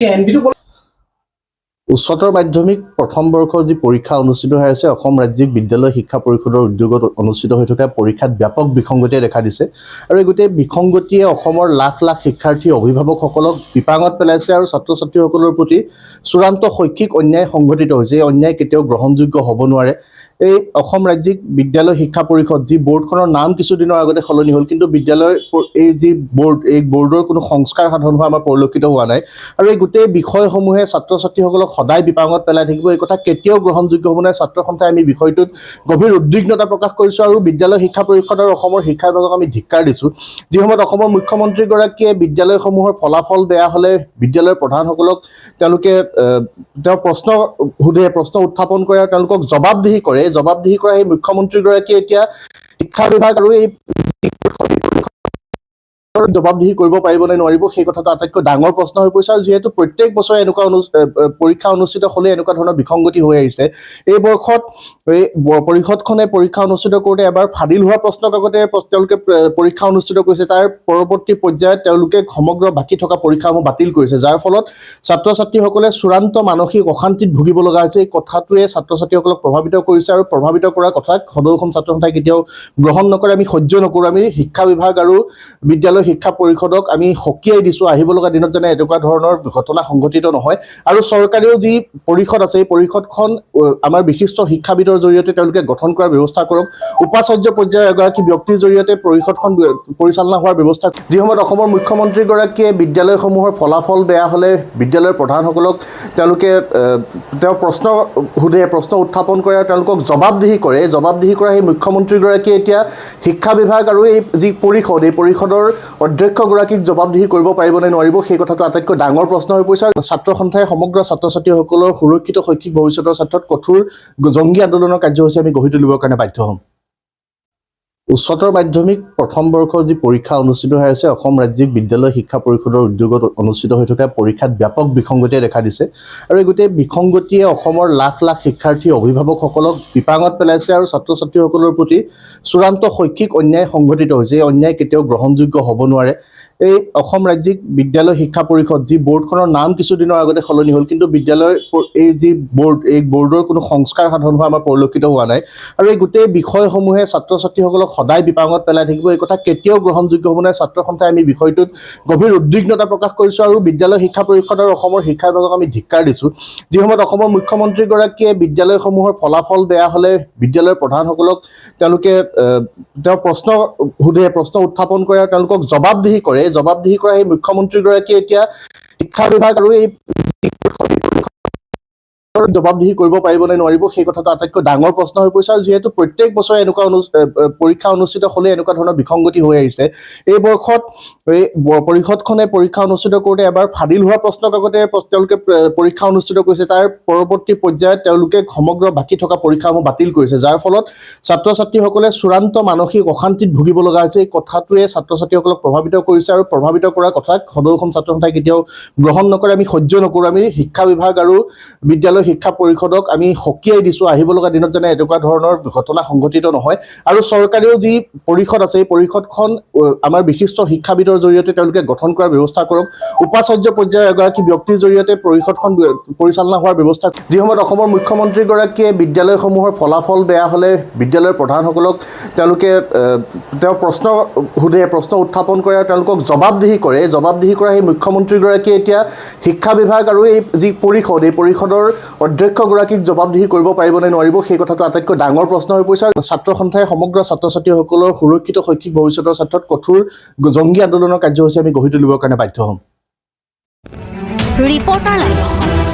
এনবিটো। উচ্চতৰ মাধ্যমিক প্ৰথম বৰ্ষৰ যি পৰীক্ষা অনুষ্ঠিত হৈ আছে, অসম ৰাজ্যিক বিদ্যালয় শিক্ষা পৰিষদৰ উদ্যোগত অনুষ্ঠিত হৈ থকা পৰীক্ষাত ব্যাপক বিসংগতিয়ে দেখা দিছে। আৰু এই গোটেই বিসংগতিয়ে অসমৰ লাখ লাখ শিক্ষাৰ্থী, অভিভাৱকসকলক বিপাঙত পেলাইছে আৰু ছাত্ৰ ছাত্ৰীসকলৰ প্ৰতি চূড়ান্ত শৈক্ষিক অন্যায় সংঘটিত হৈছে। এই অন্যায় কেতিয়াও গ্ৰহণযোগ্য হ'ব নোৱাৰে। এই অসম ৰাজ্যিক বিদ্যালয় শিক্ষা পৰিষদ যি বৰ্ডখনৰ নাম কিছুদিনৰ আগতে সলনি হ'ল, কিন্তু বিদ্যালয় এই যি বৰ্ড, এই বৰ্ডৰ কোনো সংস্কাৰ সাধন হোৱা আমাৰ পৰিলক্ষিত হোৱা নাই। আৰু এই গোটেই বিষয়সমূহে ছাত্ৰ ছাত্ৰীসকলক সদায় বিপাঙত পেলাই থাকিব। এই কথা কেতিয়াও গ্ৰহণযোগ্য হ'ব নোৱাৰে। ছাত্ৰ সন্থাই আমি বিষয়টোত গভীৰ উদ্বিগ্নতা প্ৰকাশ কৰিছোঁ আৰু বিদ্যালয় শিক্ষা পৰিষদ আৰু অসমৰ শিক্ষা বিভাগক আমি ধিক্কাৰ দিছোঁ। যি সময়ত অসমৰ মুখ্যমন্ত্ৰীগৰাকীয়ে বিদ্যালয়সমূহৰ ফলাফল বেয়া হ'লে বিদ্যালয়ৰ প্ৰধানসকলক তেওঁলোকে তেওঁ প্ৰশ্ন সোধে, প্ৰশ্ন উত্থাপন কৰে আৰু তেওঁলোকক জবাবদিহি কৰে, এই জবাবদিহি কৰা সেই মুখ্যমন্ত্ৰীগৰাকীয়ে এতিয়া শিক্ষা বিভাগ আৰু এই জবাবদিহি কৰিব পাৰিব নে নোৱাৰিব, সেই কথাটো আটাইতকৈ ডাঙৰ প্ৰশ্ন হৈ পৰিছে। আৰু যিহেতু প্ৰত্যেক বছৰে এনেকুৱা পৰীক্ষা অনুষ্ঠিত হ'লে এনেকুৱা ধৰণৰ বিসংগতি হৈ আহিছে, এই বৰ্ষত এই পৰিষদখনে পৰীক্ষা অনুষ্ঠিত কৰোঁতে এবাৰ ফাদিল হোৱা প্ৰশ্ন কাকতে তেওঁলোকে পৰীক্ষা অনুষ্ঠিত কৰিছে। তাৰ পৰৱৰ্তী পৰ্যায়ত তেওঁলোকে সমগ্ৰ বাকী থকা পৰীক্ষাসমূহ বাতিল কৰিছে, যাৰ ফলত ছাত্ৰ ছাত্ৰীসকলে চূড়ান্ত মানসিক অশান্তিত ভুগিব লগা হৈছে। এই কথাটোৱে ছাত্ৰ ছাত্ৰীসকলক প্ৰভাৱিত কৰিছে আৰু প্ৰভাৱিত কৰা কথাক সদৌ অসম ছাত্ৰ সন্থাই কেতিয়াও গ্ৰহণ নকৰে, আমি সহ্য নকৰোঁ। আমি শিক্ষা বিভাগ আৰু বিদ্যালয় শিক্ষা পৰিষদক আমি সকীয়াই দিছোঁ, আহিব লগা দিনত যেনে এনেকুৱা ধৰণৰ ঘটনা সংঘটিত নহয়। আৰু চৰকাৰেও যি পৰিষদ আছে, এই পৰিষদখন আমাৰ বিশিষ্ট শিক্ষাবিদৰ জৰিয়তে তেওঁলোকে গঠন কৰাৰ ব্যৱস্থা কৰক। উপাচাৰ্য পৰ্যায়ৰ এগৰাকী ব্যক্তিৰ জৰিয়তে পৰিষদখন পৰিচালনা হোৱাৰ ব্যৱস্থা। যি সময়ত অসমৰ মুখ্যমন্ত্ৰীগৰাকীয়ে বিদ্যালয়সমূহৰ ফলাফল বেয়া হ'লে বিদ্যালয়ৰ প্ৰধানসকলক তেওঁলোকে তেওঁ প্ৰশ্ন সোধে, প্ৰশ্ন উত্থাপন কৰে আৰু তেওঁলোকক জবাবদিহি কৰে, এই জবাবদিহি কৰা সেই মুখ্যমন্ত্ৰীগৰাকীয়ে এতিয়া শিক্ষা বিভাগ আৰু এই যি পৰিষদ, এই পৰিষদৰ অধ্যক্ষগৰাকীক জবাবদিহি কৰিব পাৰিব নে নোৱাৰিব, সেই কথাটো আটাইতকৈ ডাঙৰ প্ৰশ্ন হৈ পৰিছে। আৰু ছাত্ৰ সন্থাই সমগ্ৰ ছাত্ৰ ছাত্ৰীসকলৰ সুৰক্ষিত শৈক্ষিক ভৱিষ্যতৰ স্বাৰ্থত কঠোৰ জংগী আন্দোলনৰ কাৰ্যসূচী আমি গঢ়ি তুলিবৰ কাৰণে বাধ্য হ'ম। উচ্চতৰ মাধ্যমিক প্ৰথম বৰ্ষৰ যি পৰীক্ষা অনুষ্ঠিত হৈ আছে, অসম ৰাজ্যিক বিদ্যালয় শিক্ষা পৰিষদৰ উদ্যোগত অনুষ্ঠিত হৈ থকা পৰীক্ষাত ব্যাপক বিসংগতিয়ে দেখা দিছে। আৰু এই গোটেই বিসংগতিয়ে অসমৰ লাখ লাখ শিক্ষাৰ্থী, অভিভাৱকসকলক বিপাঙত পেলাইছে আৰু ছাত্ৰ ছাত্ৰীসকলৰ প্ৰতি চূড়ান্ত শৈক্ষিক অন্যায় সংঘটিত হৈছে। এই অন্যায় কেতিয়াও গ্ৰহণযোগ্য হ'ব নোৱাৰে। এই অসম ৰাজ্যিক বিদ্যালয় শিক্ষা পৰিষদ যি বৰ্ডখনৰ নাম কিছুদিনৰ আগতে সলনি হ'ল, কিন্তু বিদ্যালয় এই যি বৰ্ড, এই বৰ্ডৰ কোনো সংস্কাৰ সাধন হোৱা আমাৰ পৰিলক্ষিত হোৱা নাই। আৰু এই গোটেই বিষয়সমূহে ছাত্ৰ ছাত্ৰীসকলক সদায় বিপাঙত পেলাই থাকিব। এই কথা কেতিয়াও গ্ৰহণযোগ্য হ'ব নোৱাৰে। ছাত্ৰ সন্থাই আমি বিষয়টোত গভীৰ উদ্বিগ্নতা প্ৰকাশ কৰিছোঁ আৰু বিদ্যালয় শিক্ষা পৰিষদ আৰু অসমৰ শিক্ষা বিভাগক আমি ধিক্কাৰ দিছোঁ। যি সময়ত অসমৰ মুখ্যমন্ত্ৰীগৰাকীয়ে বিদ্যালয়সমূহৰ ফলাফল বেয়া হ'লে বিদ্যালয়ৰ প্ৰধানসকলক তেওঁলোকে তেওঁ প্ৰশ্ন সোধে, প্ৰশ্ন উত্থাপন কৰে আৰু তেওঁলোকক জবাবদিহি কৰে, এই জবাবদিহি কৰা সেই মুখ্যমন্ত্ৰীগৰাকীয়ে এতিয়া শিক্ষা বিভাগ আৰু এই জবাবদিহি কৰিব পাৰিব নে নোৱাৰিব, সেই কথাটো আটাইতকৈ ডাঙৰ প্ৰশ্ন হৈ পৰিছে। আৰু যিহেতু প্ৰত্যেক বছৰে এনেকুৱা পৰীক্ষা অনুষ্ঠিত হ'লে এনেকুৱা ধৰণৰ বিসংগতি হৈ আহিছে, এই বৰ্ষত এই পৰিষদখনে পৰীক্ষা অনুষ্ঠিত কৰোঁতে এবাৰ ফাদিল হোৱা প্ৰশ্ন কাকতে তেওঁলোকে পৰীক্ষা অনুষ্ঠিত কৰিছে। তাৰ পৰৱৰ্তী পৰ্যায়ত তেওঁলোকে সমগ্ৰ বাকী থকা পৰীক্ষাসমূহ বাতিল কৰিছে, যাৰ ফলত ছাত্ৰ ছাত্ৰীসকলে চূড়ান্ত মানসিক অশান্তিত ভুগিব লগা হৈছে। এই কথাটোৱে ছাত্ৰ ছাত্ৰীসকলক প্ৰভাৱিত কৰিছে আৰু প্ৰভাৱিত কৰা কথাক সদৌ অসম ছাত্ৰ সন্থাই কেতিয়াও গ্ৰহণ নকৰে, আমি সহ্য নকৰোঁ। আমি শিক্ষা বিভাগ আৰু বিদ্যালয় শিক্ষা পৰিষদক আমি সকীয়াই দিছোঁ, আহিব লগা দিনত যেনে এনেকুৱা ধৰণৰ ঘটনা সংঘটিত নহয়। আৰু চৰকাৰেও যি পৰিষদ আছে, এই পৰিষদখন আমাৰ বিশিষ্ট শিক্ষাবিদৰ জৰিয়তে তেওঁলোকে গঠন কৰাৰ ব্যৱস্থা কৰক। উপাচাৰ্য পৰ্যায়ৰ এগৰাকী ব্যক্তিৰ জৰিয়তে পৰিষদখন পৰিচালনা হোৱাৰ ব্যৱস্থা। যি সময়ত অসমৰ মুখ্যমন্ত্ৰীগৰাকীয়ে বিদ্যালয়সমূহৰ ফলাফল বেয়া হ'লে বিদ্যালয়ৰ প্ৰধানসকলক তেওঁলোকে তেওঁ প্ৰশ্ন সোধে, প্ৰশ্ন উত্থাপন কৰে আৰু তেওঁলোকক জবাবদিহি কৰে, এই জবাবদিহি কৰা সেই মুখ্যমন্ত্ৰীগৰাকীয়ে এতিয়া শিক্ষা বিভাগ আৰু এই যি পৰিষদ, এই পৰিষদৰ অধ্যক্ষগৰাকীক জবাবদিহি কৰিব পাৰিব নে নোৱাৰিব, সেই কথাটো আটাইতকৈ ডাঙৰ প্ৰশ্ন হৈ পৰিছে। আৰু ছাত্ৰ সন্থাই সমগ্ৰ ছাত্ৰ ছাত্ৰীসকলৰ সুৰক্ষিত শৈক্ষিক ভৱিষ্যতৰ স্বাৰ্থত কঠোৰ জংগী আন্দোলনৰ কাৰ্যসূচী আমি গঢ়ি তুলিবৰ কাৰণে বাধ্য হ'ম। Reporter live.